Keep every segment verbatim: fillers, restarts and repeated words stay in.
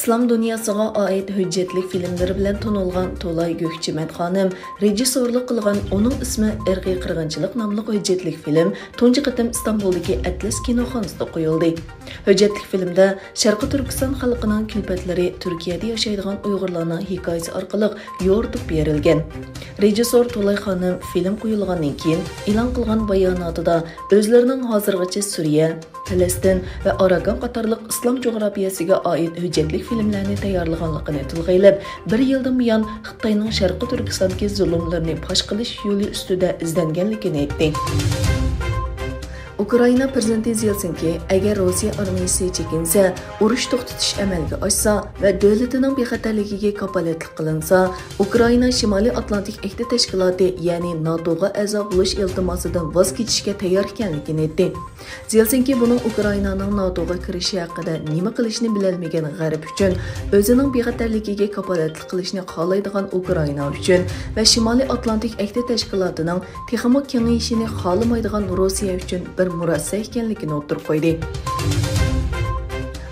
ئىسلام دۇنياسىغا ئائىت ھۆججەتلىك فىلىملىرى بىلەن تونۇلغان تولاي گۆكچىمەت خانىم رېژىسسورلۇق قىلغان ئۇنىڭ ئىسمى ئىرقىي قىرغىنچىلىق ناملىق ھۆججەتلىك فىلىم تۇنجى قېتىم ئىستانبۇلدىكى ئەتلەس كىنوخانىسىدا قويۇلدى. ھۆججەتلىك فىلىمدە شەرقىي تۈركىستان خەلقىنىڭ كۈلپەتلىرى تۈركىيەدە ياشايدىغان ئۇيغۇرلارنىڭ ھېكايىسى ئارقىلىق يورۇتۇپ بېرىلگەن. رېژىسسور تولاي خانىم فىلىم قويۇلغاندىن كېيىن ئېلان قىلغان باياناتىدا ئۆزلىرىنىڭ ھازىرغىچە سۈرىيە، پەلەستىن ۋە ئاراكان قاتارلىق ئىسلام جۇغراپىيەسىگە ئائىت ھۆججەتلىك فىلىملەرنى تەييارلىغانلىقىنى تىلغا ئېلىپ، بىر يىلدىن بۇيان خىتاينىڭ شەرقىي تۈركىستاندىكى زۇلۇملىرىنى پاش قىلىش يولى ئۈستىدە ئىزدەنگەنلىكىنى ئېيتتى. ئۇكرائىنا پىرېزىدېنتى زېلېنسكىي، ئەگەر روسىيە ئارمىيىسى چېكىنسە، ئۇرۇش توختىتىش ئەمەلگە ئاشسا ۋە دۆلىتىنىڭ بىخەتەرلىكىگە كاپالەتلىك قىلىنسا، ئۇكرائىنا شىمالىي ئاتلانتىك ئەھدى تەشكىلاتى، يەنى ناتوغا ئەزا بولۇش ئىلتىماسىدىن ۋاز كېچىشكە تەييار ئىكەنلىكىنى ئېيتتى. زېلېنسكىي بۇنىڭ ئۇكرائىنانىڭ ناتوغا كىرىشى ھەققىدە نېمە قىلىشنى بىلەلمىگەن غەرب ئۈچۈن، ئۆزىنىڭ بىخەتەرلىكىگە كاپالەتلىك قىلىشنى خالايدىغان ئۇكرائىنا ئۈچۈن ۋە شىمالىي ئاتلانتىك ئەھدى تەشكىلاتىنىڭ تېخىمۇ كېڭىيىشىنى خالىمايدىغان روسىيە ئۈچۈن بىر مۇرەسسە ئىكەنلىكىنى ئوتتۇرىغا قويدى.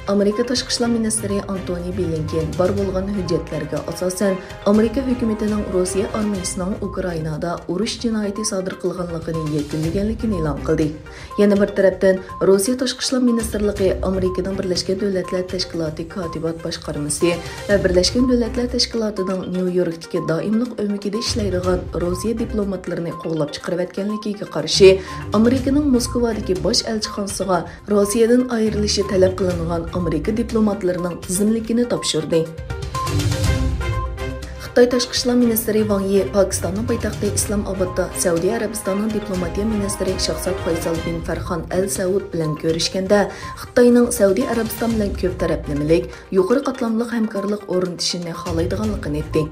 ئامېرىكا تاشقى ئىشلار مىنىستىرى ئانتونى بلىنكېن بار بولغان ھۆججەتلەرگە ئاساسەن، ئامېرىكا ھۆكۈمىتىنىڭ روسىيە ئارمىيىسىنىڭ ئۇكرائىنادا ئۇرۇش جىنايىتى سادىر قىلغانلىقىنى يەكۈنلىگەنلىكىنى ئېلان قىلدى. يەنە بىر تەرەپتىن، روسىيە تاشقى ئىشلار مىنىستىرلىقى ئامېرىكىنىڭ بىرلەشكەن دۆلەتلەر تەشكىلاتى كاتىبات باشقارمىسى ۋە بىرلەشكەن دۆلەتلەر تەشكىلاتىنىڭ نيۇ يوركتىكى دائىملىق ئۆمىكىدە ئىشلەيدىغان روسىيە دىپلوماتلىرىنى قوغلاپ چىقىرىۋەتكەنلىكىگە قارشى، ئامېرىكىنىڭ موسكۋادىكى باش ئەلچىخانىسىغا روسىيەدىن ئايرىلىشى تەلەپ قىلىنغان ئامېرىكا دىپلوماتلىرىنىڭ تىزىملىكىنى تاپشۇردى. خىتاي تاشقى ئىشلار مىنىستىرى ۋاڭ يى پاكىستاننىڭ پايتەختى ئىسلام ئابادتا سەئۇدى ئەرەبىستاننىڭ دىپلوماتىيە مىنىستىرى شاھزاد فەيسال بىن فەرخان ئەل سەئۇد بىلەن كۆرۈشكەندە، خىتاينىڭ سەئۇدى ئەرەبىستان بىلەن كۆپ تەرەپلىمىلىك، يۇقىرى قاتلاملىق ھەمكارلىق ئورنىتىشىنى خالايدىغانلىقىنى ئېيتتى.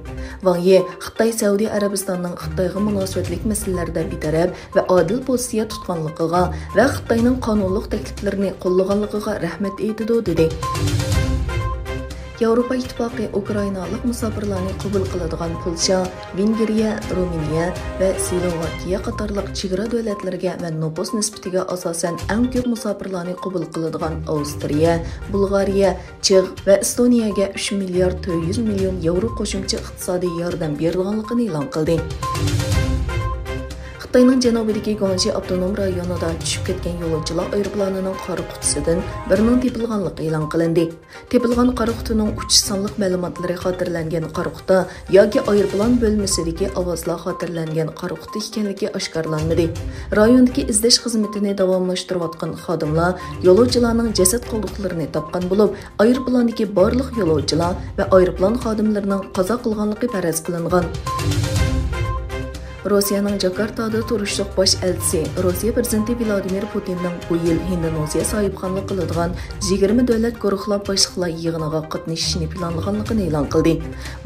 ۋاڭ يى خىتاي سەئۇدى ئەرەبىستاننىڭ خىتايغا مۇناسىۋەتلىك مەسىلىلەردە بىتەرەپ ۋە ئادىل پوزىتسىيە تۇتقانلىقىغا ۋە خىتاينىڭ قانۇنلۇق تەكلىپلىرىنى قوللىغانلىقىغا رەھمەت ئېيتىدۇ، دېدى. ياۋروپا ئىتتىپاقى ئۇكرائىنالىق مۇساپىرلارنى قوبۇل قىلىدىغان پولشا، ۋېنگرىيە، رومىنىيە ۋە سلوۋاكىيە قاتارلىق چېگرا دۆلەتلىرىگە ۋە نوپۇس نىسبىتىگە ئاساسەن ئەڭ كۆپ مۇساپىرلارنى قوبۇل قىلىدىغان ئاۋسترىيە، بۇلغارىيە، چېغ ۋە ئېستونىيەگە ئۈچ مىليارد تۆت يۈز مىليون ياۋرو قوشۇمچە ئىقتىسادىي ياردەم بېرىدىغانلىقىنى ئېلان قىلدى. خىتاينىڭ جەنۇبىدىكى گۇاڭشى ئاپتونوم رايونىدا چۈشۈپ كەتكەن يولۇچىلار ئايروپىلانىنىڭ قارا قۇتىسىدىن بىرىنىڭ تېپىلغانلىقى ئېلان قىلىندى. تېپىلغان قارا قۇتىنىڭ ئۇچۇش سانلىق مەلۇماتلىرى خاتىرىلەنگەن قارا قۇتا ياكى ئايروپىلان بۆلمىسىدىكى ئاۋازلار خاتىرىلەنگەن قارا قۇتا ئىكەنلىكى ئاشكارىلانمىدى. رايوندىكى ئىزدەش خىزمىتىنى داۋاملاشتۇرۇۋاتقان خادىملار يولۇچىلارنىڭ جەسەت قالدۇقلىرىنى تاپقان بولۇپ، ئايروپىلاندىكى بارلىق يولۇچىلار ۋە ئايروپىلان خادىملىرىنىڭ قازا قىلغانلىقى پەرەز قىلىنغان. روسىيەنىڭ جاكارتادا تۇرۇشلۇق باش ئەلچىسى، روسىيە پىرېزىدېنتى ۋلادىمىر پۇتىننىڭ بۇ يىل ھىندونېزىيە ساھىبخانلىق قىلىدىغان يىگىرمە دۆلەت گۇرۇھلار باشلىقلار يىغىنىغا قاتنىشىشىنى پىلانلىغانلىقىنى ئېلان قىلدى.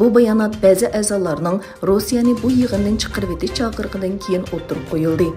بۇ بايانات بەزى ئەزالارنىڭ روسىيەنى بۇ يىغىندىن چىقىرىۋېتىش چاقىرىقىدىن كېيىن ئوتتۇرىغا قويۇلدى.